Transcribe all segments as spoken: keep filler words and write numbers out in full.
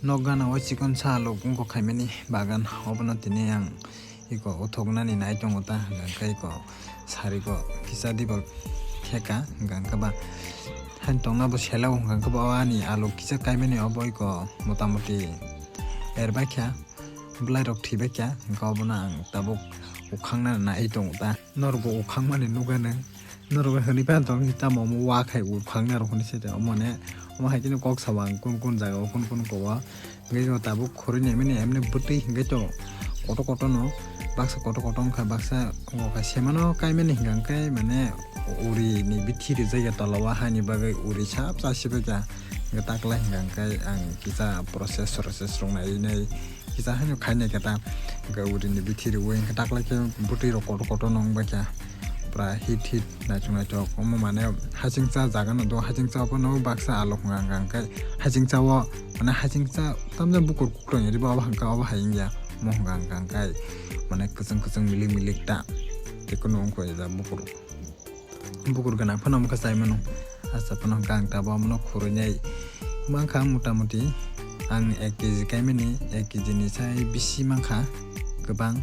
Nok gana o chikon sa lok wngkha khaimani bagan, obono tini ang iko uthoknani nai tongo ta, hwnkhe iko sari ko kisa diba kheka, hwnkhe ba han tongna bo selao, hwnkhe ba ani alok kisa kaimani obo iko motamoti erbai kha, bwlai rok thwibai kha, hwnkhe obono ang tabuk ukhangna nai tongo ta. Norok bo ukhangmani nukha nang. Norok hwnwi phan tong tamo omo wa khai ukhangna rok hwnwi se omo ne omo hai khe kok sabo ang kun kun jaga o kun kun kowa. Hwnkhe tabuk khoroi naimani emni bwtwi hwnkhe to koto koto no baksa koto koto wngkha baksa wngkha semano kaimani hwnkha hwnkhe mane uri ni bithi rijak ya tola o haini bagwi uri sap chasibaikha hwnkhe taklai hwnkha hwnkhe ang kisa process process rok nai nai kisa haino khainai khe ta hwnkhe uri ni bithi riwi hwnkhe taklai khe bwtwi rok koto koto no wngbaikha. Pura hit hit naithok naithok omo mane hachingcha jaga no do hachingcha o phano baksa alok hwnka hwnka hwnkhe hachingcha o mane hachingcha tamjani bukur kukroi riba obo hwnka obo hai wngya omo hwnka hwnka hwnkhe mane kwchwng kwchwng milik milik ta tei kunu wngkha o bukur bukur gwnang phano wngkha chai mano. Asa phano hwnka ang tabuk omono khurui nai mankha motamuti ang ek kg kaimani ek kg ni sai bisi mankha kwbang.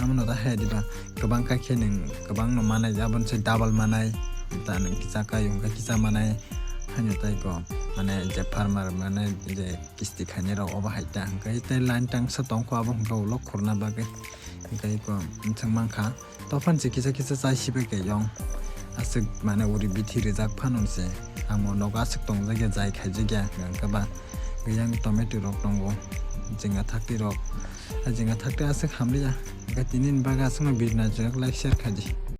Amano ta hai diba kwbang kai khe nwng kwbang no manai aboni sai double manai ta nwng kisa kai hwnka kisa manai haino tai ko mane je farmer mane je kisti khainai rok obo hai ta hwnka tei line tangsa tongkho abo hwnka ulo khurna bagwi hwnka iko nwswng mankha. Tophan se kisa kisa chai sibai khe yong. Aswk mane uri bithi rijak phano se. Ang bo nogo aswk tongjak ya jai khaijak ya hwnkhe ba. Yang tomato rok tongo. Jinga thakti rok. A jinga thakti aswk hamliya. Hwnkhe tini ni bagwi aswkno video naijak like share khaidi.